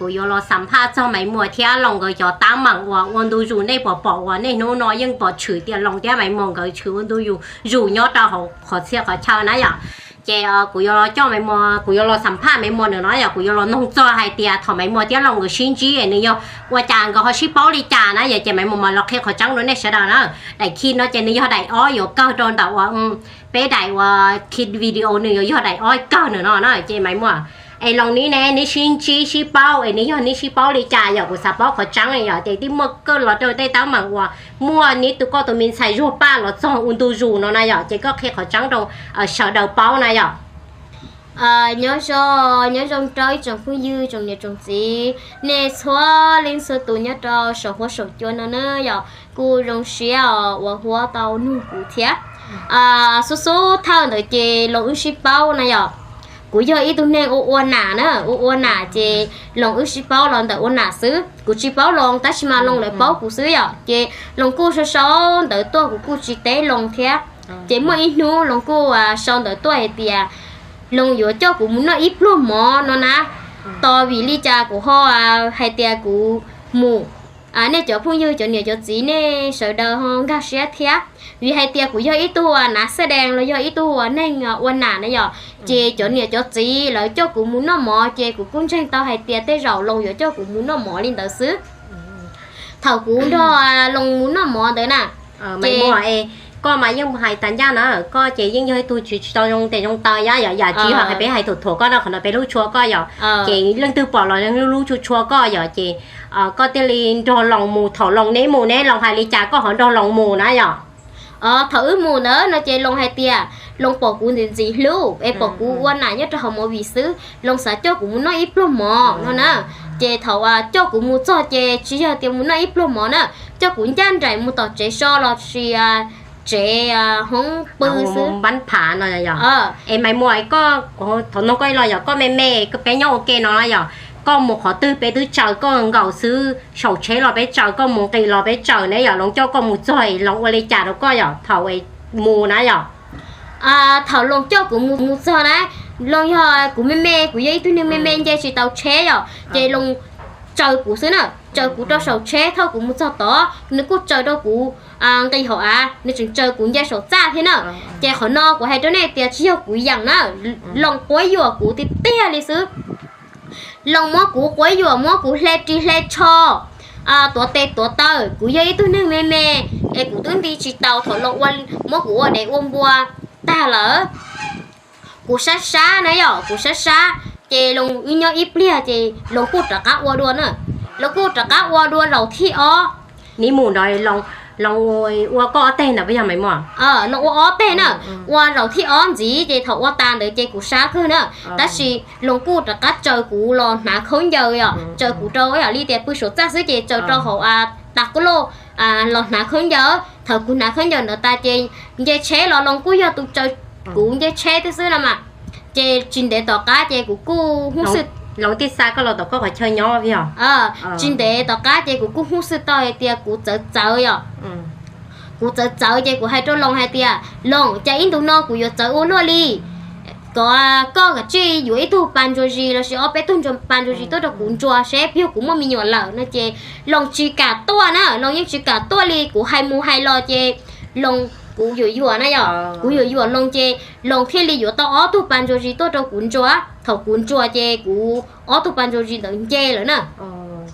Kuv yuav los xam phaj txog Maiv Muas thiab Loos nkawd cov teeb meem uas ua ntu zus. Nej puas pom uas nej hnub no yeej pom tshwm tias Loos thiab Maiv Muas nkawd tshwm ua ntu zus zus nyob rau hauv qhov txhia qhov chaw na yom? Ces kuv yuav los coj Maiv Muas, kuv yuav los xam phaj Maiv Muas nws no yom, kuv yuav los noog txog hais tias thaum Maiv Muas thiab Loos nkawd sib ntsib nws yog ua cas nkawd ho sib paub li cas na yom, ces Maiv Muas mam los qhia qhov tseeb rau nej sawv daws na. Daim khi no ces nws yog daim ob yuav kawg rau ntawm uas peb daim uas khi video nws yuav yog daim ob kawg nws no na. Ces Maiv Muas es Loos neb ne, neb sib ntsib sib paub es neb yog neb sib paub li cas yom? Kuv xav paub qhov tseeb yom, ces twb muaj kawg los rau tej teeb meem uas muaj neb tus koj tus me ntxhais Zuag Paj los txog ua ntu zus no na yom, ces koj qhia qhov tseeb rau sawv daws paub na yom. Nyob zoo, nyob zoo rau ib tsoom phooj ywg tsoom niam tsoom txiv, nej txhua leej txhua tus nyob rau saum huab saum cua no na yom. Kuj zoo siab uas huab tau nug kuv thiab. Xub xub thawj ntawd ces Loos wb sib paub na yom. Kuv yog ib tug neeg ua ua nam na, ua ua nam ces Loos wb sib paub los ntawm ua nam xwb. Kuv tsis paub Loos tab sis mas Loos lawv paub kuv xwb yom, ces Loos kuj sau sau ntawv tuaj kuv kuj tsis teb Loos thiab. Ces muaj ib hnub Loos kuj sau ntawv tuaj hais tias Loos yuav coj kuv mus noj ib pluag mov no na. Tos vim li cas kuv ho hais tias kuv mus, nej cov phooj ywg cov niam cov txiv nej sawv daws ho nkag siab thiab. Vim hais tias kuv yog ib tug nav xab dees los yog ib tug neeg ua nam na yom, ces cov niam cov txiv lawv coj kuv mus noj mov ces kuv kuj ntseeg tau hais tias tej zaum Loos yuav coj kuv mus noj mov li ntawd xwb. Thaum kuv nrog Loos mus noj mov ntawd na, ces koj mas yeej hais tas ncaj na, koj ces yeej yog ib tug tsis tsis tau zoo tes zoo taw yom, yam tsis yog hais peb hais thuam thuam koj no, qhov no peb hlub tshua koj yom. Ces leej twg pom los lub hlub tshua tshua koj yom, ces koj thiaj li nrog Loos mus. Thaum Loos neb mus ne, Loos hais li cas koj ho nrog Loos mus na yom? Thaum wb mus ntawd no ces Loos hais tias Loos pom kuv ntxim ntxim hlub es pom kuv ua nam nyob rau hauv movie xwb, Loos xav coj kuv mus noj ib pluag mov no na. Ces thaum coj kuv mus txog ces tsis yog tias mus noj ib pluag mov na, coj kuv ncaj nraim mus tom tsev so los sis tsev hoob pw xwb. Es Maiv Muas, koj, thaum no koj los yog koj me me, peb nyob ua ke no yog koj mus qhov twg peb twb tsaws koj nkaus xwb, saum tsheb los peb tsaws, koj mus nqis los peb tsaws ne, yog Loos coj koj mus txog Loos ua li cas rau koj yom thaum mus na yom? Thaum Loos coj kuv mus mus txog na, Loos yog kuv me me, kuv yog ib tug neeg me me nce tsis tau tsheb yom, ces Loos tsaws kuv xwb na, tsaws kuv rau saum tsheb. Thaum kuv mus txog tod nws kuj tsaws rau kuv nqis hauv av, nws tseem tsaws kuv nce saum txaj thiab na. Ces qhov no kuv hais rau nej tias tsis yog kuv yeem na, Loos quab yuam kuv tiag tiag li xwb. Loos muab kuv quab yuam, muab kuv hle ris hle tsho, tuav tes tuav taw. Kuv yog ib tug neeg me me es kuv twb nti tsis tau thaum Loos muab kuv ua dev ua npua tag lawm. Kuv sab sab na yom, kuv sab sab, ces Loos wb nyob ib pliag ces Loos kuj rov qab ua dua na. Loos kuj rov qab ua dua zaum thib ob. Neb mus ntawd Loos ua koj ob teg ntawd puas yog Maiv Muas? Loos ua ob teg na, ua zaum thib ob ntxiv ces thaum ua tas ntawd ces kuv sab kawg na. Tab sis Loos kuj rov qab tsaws kuv los hnav khaub ncaws yom, tsaws kuv rau yam li tias pw saum txaj xwb ces tsaws rau hauv tas kuj loj los hnav khaub ncaws. Thaum kuv hnav khaub ncaws ntawd tas ces nce tsheb los Loos kuj yog tus tsaws kuv nce tsheb thiab xwb no mas. Ces tsis ntev tom qab ces kuv kuj hnub xwb. Loos tij xa koj los tom koj qhov chaw nyob yog? Tsis ntev tom qab ces kuv kuj hnub xwb tau hais tias kuv txawv txawv yom. Kuv txawv txawv ces kuv hais rau Loos hais tias, Loos, cas ib ntus no kuv yuav txawv ua luaj li. Kom koj kav tsij yuav ib tug pas ntsuas zis lossis ob peb tug ntsuas pas ntsuas zis tuaj rau kuv ntsuas seb puas yog kuv muaj me nyuam lawm no ces Loos tsis kam tuaj na, Loos yeej tsis kam tuaj li. Kuv hais mus hais los ces Loos, kuv yuam yuam na yom, kuv yuam yuam Loos ces Loos thiaj li yuav tau ob tug pas ntsuas zis tuaj rau kuv ntsuas. Thaum kuv ntsuas ces kuv ob tug pas ntsuas zis ntawd nce lawm na.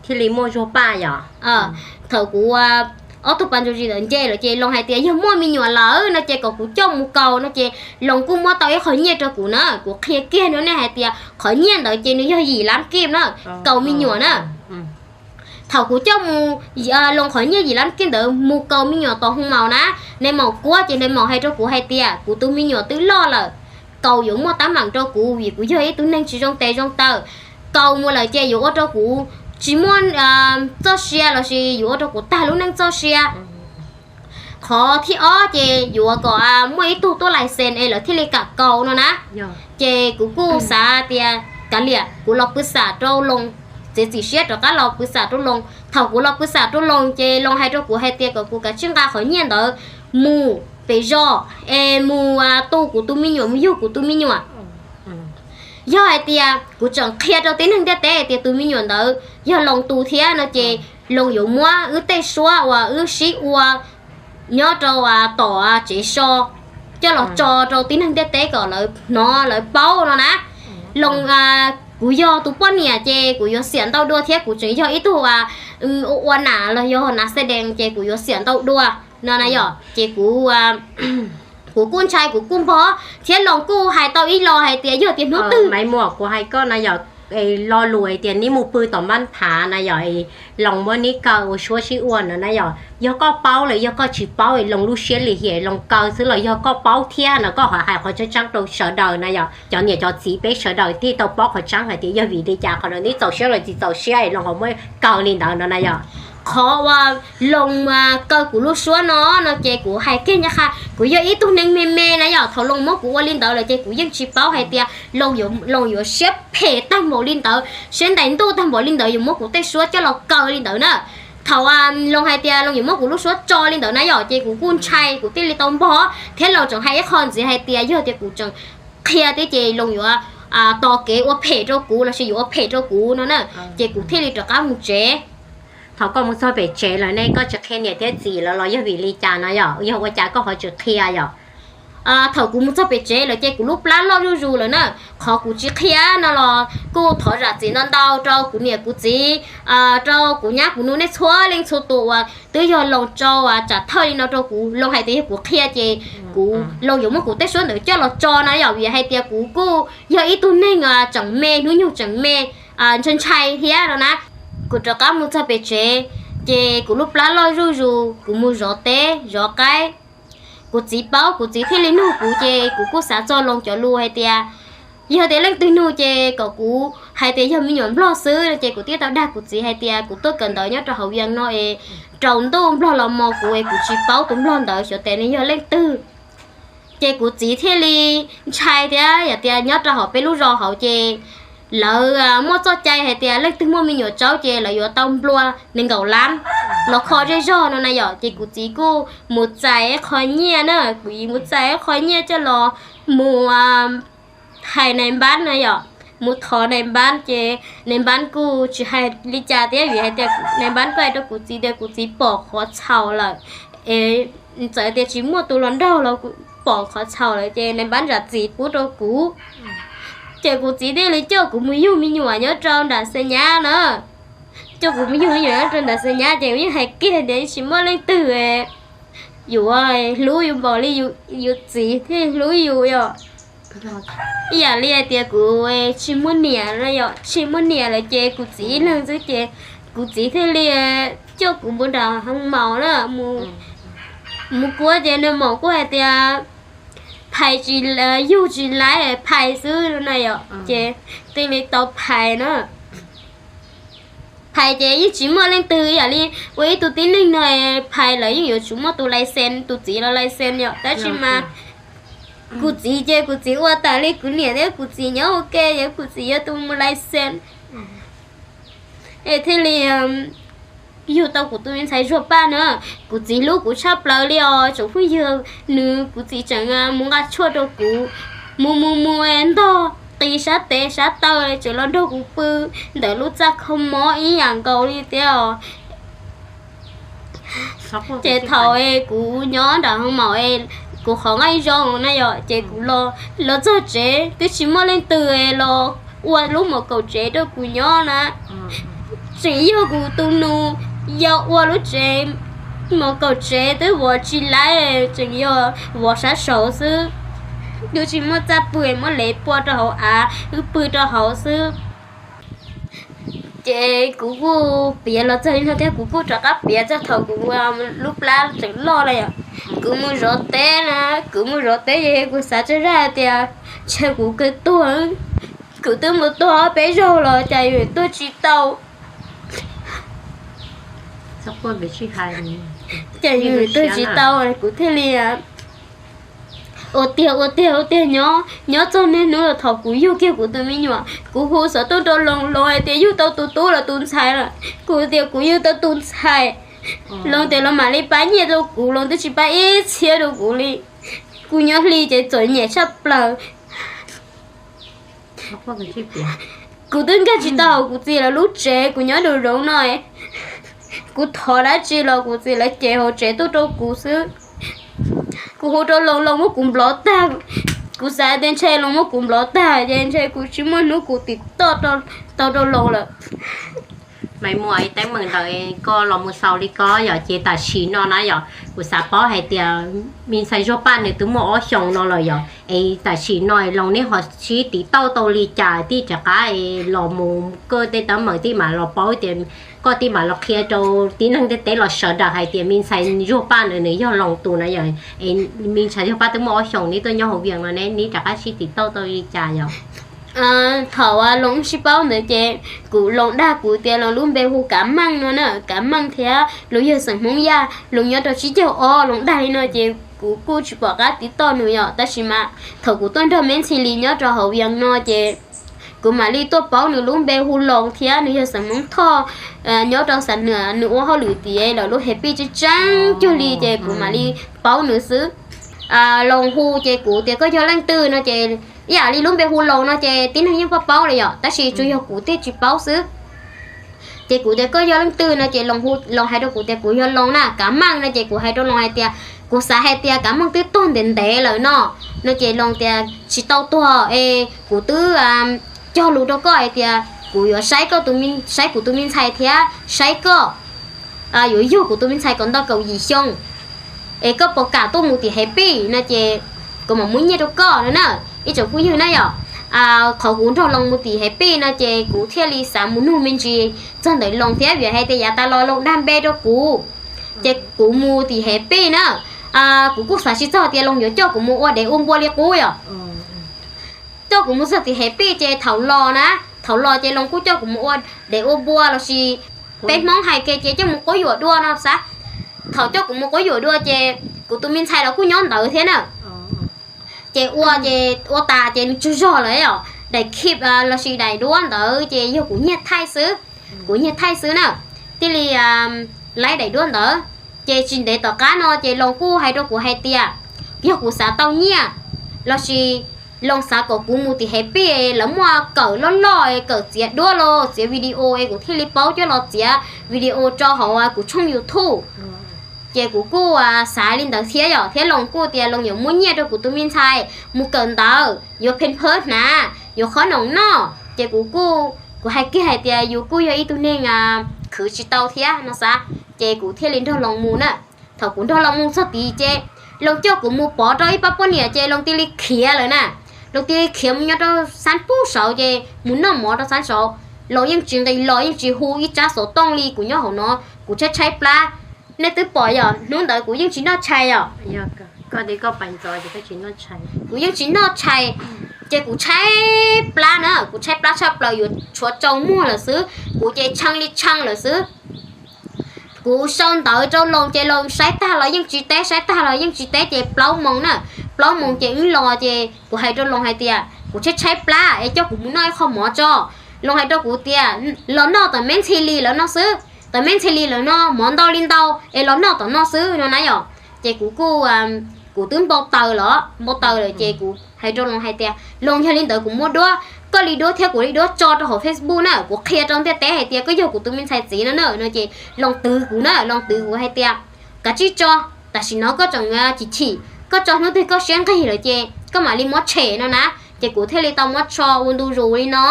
Thiaj li muaj Zuag Paj yom. Thaum kuv ob tug pas ntsuas zis ntawd nce lawm ces Loos hais tias yog muaj me nyuam lawm no ces kom kuv coj mus kaus no ces Loos kuj muab tau ib qho nyiaj rau kuv na. Kuv qhia kiag rau nej hais tias qhov nyiaj ntawd ces nws yog yim lab kij na, kaus me nyuam na. Thaum kuv coj mus, Loos qhov nyiaj yim lab kij ntawd mus kaus me nyuam tom hoo maum na, nais maum kuab ces nais maum hais rau kuv hais tias kuv tus me nyuam twb loj lawm, kaus yuav muaj teeb meem rau kuv vim kuv yog ib tug neeg tsis zoo tes zoo taw. Kaus mus lawm ces yuav ua rau kuv tsis muaj txoj sia lossis yuav ua rau kuv tag lub neej txoj sia. Qhov thib ob ces yuav kom muaj ib tug tuaj lais xes es lawv thiaj li kam kaus no na. Ces kuv kuj xav tias kav liam, kuv los pw xam rau Loos, txiav txim siab rov qab los pw xam rau Loos. Thaum kuv los pw xam rau Loos ces Loos hais rau kuv hais tias kom kuv kav tsij nqa qhov nyiaj ntawd mus pem zos es mus tu kuv tus me nyuam, mus yug kuv tus me nyuam. Yog hais tias kuv tseem qhia rau tib neeg ntiaj teb hais tias tus me nyuam ntawd yog Loos tus thiab no ces Loos yuav muab wb tej suab uas wb sib ua nyob rau tom tsev so coj los tso rau tib neeg ntiaj teb kom lawv hnov lawv paub no na. Loos, kuv yog tus poj niam ces kuv yuav xiam ntau dua thiab kuv tseem yog ib tug ua nam los yog nav xe dees ces kuv yuav xiam ntau dua no na yom. Ces kuv kuv kuj ntshai kuv kuj npog thiab Loos kuj hais tau ib los hais tias yog tias hnub twg Maiv Muas, kuv hais koj na yom, lo lus hais tias neb mus pw tom npab phav na yom, Loos muab neb kaw ua suab sib ua no na yom, yog koj paub los yog koj tsis paub es Loos lub siab lim hiam Loos kaw xwb los yog koj paub thiab no koj ho hais qhov tseeb tseeb rau sawv daws na yom, cov niam cov txiv peb sawv daws thiaj tau paub qhov tseeb hais tias yog vim li cas qhov no neb txaus siab los tsis txaus siab es Loos ho muab kaw li ntawd no na yom. Qhov uas Loos kaw kuv lub suab no no ces kuv hais kiag nyob qha kuv yog ib tug neeg me me na yom, thaum Loos muab kuv ua li ntawd lawm ces kuv yeej tsis paub hais tias Loos yuav siab phem tag npaum li ntawd, siab ntais ntuj tag npaum li ntawd yuav muab kuv tej suab coj los kaw li ntawd na. Thaum Loos hais tias Loos yuav muab kuv lub suab tso li ntawd na yom ces kuv kuj ntshai kuv thiaj li tau npog thiab Loos tseem hais ib qho ntxiv hais tias yog tias kuv tseem qhia thiab ces Loos yuav tos kev ua phem rau kuv lossis yuav ua phem rau kuv no na. Ces kuv thiaj li rov qab mus tsev. Thaum koj mus txog pem tsev lawm ne koj tsis qhia niam thiab txiv lawv los yog vim li cas no yom, yog ua cas koj ho tsis qhia yom? Thaum kuv mus txog pem tsev lawm ces kuv lub plab loj zuj zus lawm na. Qhov kuv tsis qhia no los kuj thov zam txim ntau ntau rau kuv niam kuv txiv, rau kuv nyab kuv nus nej txhua leej txhua tus uas twb yog Loos tso tsam thawj li no rau kuv. Loos hais tias yog kuv qhia ces kuv, Loos yuav muab kuv tej suab ntawd coj los tso na yom, vim hais tias kuv kuj yog ib tug neeg tseem me, hnub nyoog tseem me, ntshai ntshai thiab no na. Kuv rov qab mus txog pem tsev ces kuv lub plab loj zuj zus, kuv mus zov teb zov qaib. Kuv txiv paub, kuv txiv thiaj li nug kuv ces kuv kuj xav txog Loos cov lus hais tias yog tias leej twg nug ces kom kuv hais tias yog me nyuam nplog xwb no. Ces kuv thiaj tau dag kuv txiv hais tias kuv tuaj kawm ntawv nyob rau hauv Vias no es raus ntuj nplog los mos kuv es kuv tsis paub tus nplog ntawd xyov tias nws yog leej twg. Ces kuv txiv thiaj li ntshai thiab yog tias nyob rau hauv peb lub zos hauv ces lawv muaj txoj cai hais tias leej twg muaj me nyuam tsaub ces lawv yuav tau nplua nees nkaum lab los kho zej zog no na yom. Ces kuv txiv kuj mus txais ib qho nyiaj na, kuv txiv mus txais ib qho nyiaj coj los mus thais nais npab na yom, mus thov nais npab ces nais npab kuj tsis hais li cas thiab vim hais tias nais npab kuj hais rau kuv txiv tias kuv txiv pom qhov txhaum lawm es txawm tias tsis muaj tus los nrog los kuj pom qhov txhaum lawm ces nais npab zam txim pub rau kuv. Ces kuv txiv thiaj li coj kuv mus yug me nyuam nyob rau nram Xeem Nyab na. Coj kuv mus yug me nyuam nyob rau nram Xeem Nyab ces kuv yeej hais kiag tias tsis muaj leej twg yuav hlub yus npaum li yus txiv thiaj hlub yus yom. Ib yam li hais tias kuv tsis muaj niam no yom, tsis muaj niam lawm ces kuv txiv ib leeg xwb ces kuv txiv thiaj li coj kuv mus nram hoo maum na, mus kuaj ces nws maum kuj hais tias phais tsis, yug tsis laib phais xwb no na yom, ces thiaj li tau phais na. Phais ces yeej tsis muaj leej twg ib yam li ua ib tug tib neeg no phais lawv yeej yuav tsum muaj tus lais xes, tus txiv los lais xes yom, tab sis mas kuv txiv ces kuv txiv ua tas li kuv niam thiab kuv txiv nyob ua ke ces kuv txiv yog tus mus lais xes es thiaj li yug tau kuv tus me ntxhais Zuag Paj na. Kuv txiv hlub kuv tshaj plaws li os tsoom phooj ywg, nws kuv txiv tseem mus nqa tshuaj rau kuv, mus mus mus ntog qis sab tes sab taw tseem los nrog kuv pw ntawm lub txaj kho mob ib yam nkaus li thiab os. Ces thaum kuv nyob nram hoo maum, kuv qhov nqaij zoo na yom, ces kuv los txog tsev twb tsis muaj leej twg los ua lub mos kaum tsev rau kuv nyob na. Tseem yog kuv tus nus yog ua lub tsev, mos kaum tsev twb vov tsis laib, tseem yog vov sab saud xwb. Twb tsis muaj txaj pw, muab lev pua rau hauv av wb pw rau hauv xwb. Ces kuv kuj piav los txog li no thiab kuv kuj rov qab piav txog thaum kuv lub plab tseem loj na yom. Kuv mus zov teb na, kuv mus zov teb ces kuv xav tsaj zaj hais tias ntshe kuv kawg tuag, kuv twb mus tuag ob peb zaug los cas yus tuag tsis tau. Cas yus tuag tsis tau, kuv thiaj li ua tiag ua tiag ua tiag nyob, nyob txog niaj hnub los thaum kuv yug kiag kuv tus me nyuam, kuv hu xov tooj rau Loos, Loos hais tias yug tau tus tub los tus ntxhais lawm. Kuv tias kuv yug tau tus ntxhais. Loos tias los mam li pab nyiaj rau kuv, Loos twb tsis pab ib txhiab rau kuv li. Kuv nyob hli ces txom nyem tshaj plaws. Kuv twb nkag tsis tau hauv kuv txiv lawv lub tsev, kuv nyob dum zoov no. Kuv thov dab tsi los kuv txiv lawv cev hauv tsev tuaj rau kuv xwb. Kuv hu rau Loos, Loos muab kuv nplov tag. Kuv xav tias ntshe Loos muab kuv nplov tag ces ntshe kuv tsis muaj hnub kuv tiv toj tau rau Loos lawm. Maiv Muas, ib teeb meem ntawd koj los mus xaus li ko yom, ces tam sim no na yom, kuv xav paub hais tias me ntxhais Zuag Paj nws twb muaj ob xyoos no lawm yom, es tam sim no Loos neb ho sib tiv tauj tau li cas tij rov qab los mus koj tej teeb meem tij mam los paub tias koj tij mam los qhia rau tib neeg ntiaj teb los sawv daws hais tias me ntxhais Zuag Paj nws nws yog Loos tus na yom, es me ntxhais Zuag Paj twb muaj ob xyoos neb tuaj nyob hauv Vias no ne, neb rov qab sib tiv tauj tau li cas yom? Thaum Loos sib paub ntawd ces kuv, Loos dag kuv tias Loos lub npe hu Kav Meej no na, Kav Meej thiab Loos yog xeem Hmoob Yaj, Loos nyob rau tsib caug ob, Loos dag li no ces kuv kuj tsis pom qab tiv toj nws yom, tab sis mas thaum kuv tuaj nrog Meb Ntxhi Lis nyob rau hauv Vias no ces kuv mam li tuaj paub nws lub npe hu Loos thiab nws yog xeem Hmoob Thoj, nyob rau Xam Nuam, nws ua hauj lwm tim lawv lub Happy tseeb tseeb cuag li ces kuv mam li paub nws xwb. Loos hu ces kuv tias koj yog leej twg no ces ib yam li lub npe hu Loos no ces tib neeg yeej paub paub li yom, tab sis tsuas yog kuv thiaj tsis paub xwb. Ces kuv tias koj yog leej twg no ces Loos hais rau kuv tias kuv yog Loos na, Kav Meej no ces kuv hais rau Loos hais tias kuv xav hais tias Kav Meej twb tuag ntev ntev lawm no. No ces Loos tias tsis tau tuag es kuv twb cog lus rau koj hais tias kuv yuav saib koj, saib kuv tus me ntxhais thiab saib koj yuav yug kuv tus me ntxhais kom ntau kaum yim xyoo, es koj puas kam tuaj mus tim Happy no ces kuv mam muab nyiaj rau koj no na, ib tsoom phooj ywg na yom. Qhov kuv nrog Loos mus tim Happy no ces kuv thiaj li xav mus nug me ntsis txog ntawm Loos thiab vim hais tias yav tas los Loos dag npe rau kuv, ces kuv mus tim Happy na, kuv kuj xav tsis txog tias Loos yuav coj kuv mus ua dev ua npua li qub yom. Coj kuv mus txog tim Happy ces thaum los na, thaum los ces Loos kuj coj kuv mus ua dev ua npua lossis peb Hmoob hais kiag ces coj mus quab yuam dua no xav. Thaum coj kuv mus quab yuam dua ces kuv tus me ntxhais los kuj nyob ntawd thiab na. Ces ua ces ua tas ces nws tsaug zog lawm os, daim khib lossis daim duab ntawd ces yog kuv nyiag thaij xwb, kuv nyiag thaij xwb na, thiaj li laib daim duab ntawd. Ces tsis ntev tom qab no ces Loos kuj hais rau kuv hais tias yog kuv xav tau nyiaj lossis Loos xav kom kuv mus tim Happy lawv muaj kawm loj loj kawm txiav duab los txiav video es kuv thiaj li paub coj los txiav video tso hauv kuv tshooj YouTube. Ces kuv kuj xav li ntawd thiab yom, thiab Loos kuj tias Loos yuav muab nyiaj rau kuv tus me ntxhais mus kawm ntawv, yuav pheej phawb hnav, yuav qhob noom noj. Ces kuv kuj, kuv hais kiag hais tias yus kuj yog ib tug neeg khwv tsis tau thiab no xav, ces kuv thiaj li nrog Loos mus na. Thaum kuv nrog Loos mus txog tid ces Loos coj kuv mus pov rau ib pab poj niam ces Loos cia li khiav lawm na. Loos cia li khiav mus nyob rau xab pub saud ces mus noj mov rau xab saud. Loos yeej tsis nqis los yeej tsis hu ib tsab xov tooj li, kuv nyob hauv no kuv tshaib tshaib plab. Nej twb pom yom, hnub ntawd kuv yeej tsis noj tshais os. Kuv yeej tsis noj tshais, ces kuv tshaib plab na, kuv tshaib plab tshaj plaws yuav tshuav tsau muag lawm xwb, kuv ces tshee li tshee lawm xwb. Kuv sau ntawv rau Loos ces Loos saib tag los yeej tsis teb, saib tag los yeej tsis teb ces plaub moos na, plaub moos ces wb los ces kuv hais rau Loos hais tias kuv tshaib tshaib plab es coj kuv mus noj ib qho mov tso. Loos hais rau kuv tias los noj tom Meb Ntxhi Lis lawv no xwb, tom Meb Ntxhi Lis lawv no mov ntau li ntau es los noj tom no xwb no na yom. Ces kuv kuj, kuv twb npau taws los, npau taws lawm ces kuv hais rau Loos hais tias Loos, yog li ntawd kuv muab duab, koj li duab thiab kuv li duab tso rau hauv Facebook na, kuv qhia rau ntiaj teb hais tias koj yog kuv tus me ntxhais txiv no na no ces Loos twv kuv na, Loos twv kuv hais tias kav tsij tso, tam sim no koj tseem chim chim, koj tso hnub twg koj siab nqig lawm ces koj mam li muab tshem no na. Ces kuv thiaj li tau muab tso ua ntu zus li no.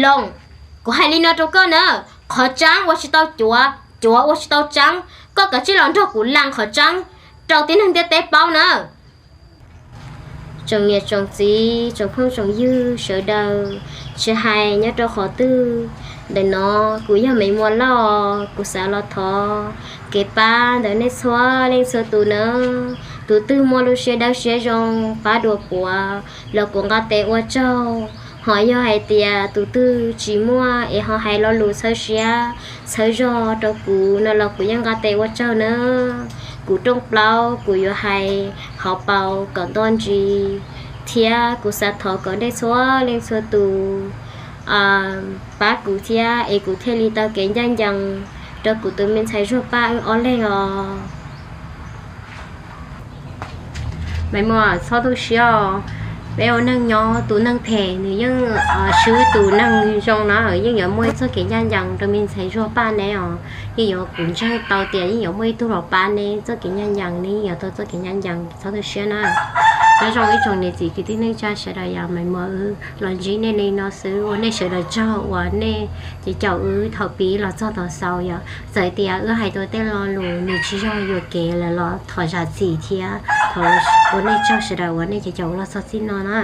Loos, kuv hais li no rau koj na, qhov tseeb ua tsis tau cuav, cuav ua tsis tau tseeb, koj kav tsij los nrog kuv lees qhov tseeb rau tib neeg ntiaj teb paub na. Tsoom niam tsoom txiv tsoom phooj tsoom ywg sawv daws, tsis hais nyob rau qhov twg, ntawm no kuv yog Maiv Muas Lauj, kuv xav los thov kev pab ntawm nej txhua leej txhua tus nawb. Tus twg muaj lub siab dawb siab zoo pab dua kuv los kuv nqa tes ua tsaug. Ho yog hais tias tus twg tsis muaj es ho hais lo lus txhawb siab txhawb zog rau kuv no los kuv yeej nqa tes ua tsaug nawb. Kuv rooj plaub kuv yuav hais hauv paus kom nto ntsis, thiab kuv xav thov kom nej txhua leej txhua tus pab kuv thiab es kuv thiaj li tau kev ncaj ncees rau kuv tus me ntxhais Zuag Paj wb ob leeg os. Maiv Muas, txhob tu siab os. Peb ua neej nyob tus neeg phem nws yeej swb tus neeg zoo na, yeej yuav muaj ib txoj kev ncaj ncees rau me ntxhais Zuag Paj neb os. Yeej yuav, kuv ntseeg tau tias yeej yuav muaj ib tug los pab neb txoj kev ncaj ncees, neb yeej yuav tau txoj kev ncaj ncees, txhob tu siab na. Nyob zoo ib tsoom niam txiv kwv tij neej tsa sawv daws, yog Maiv Muas wb los ntsib nej li no xwb, ua nej sawv daws tsaug uas nej caum wb thaum pib los txog thaum xaus yom. Txawm tias wb hais tau tej lo lus nws tsis yog yuam kev lawm los thov zam txim thiab. Thov ua nej tsaug sawv daws uas nej caum wb los txog txij no na.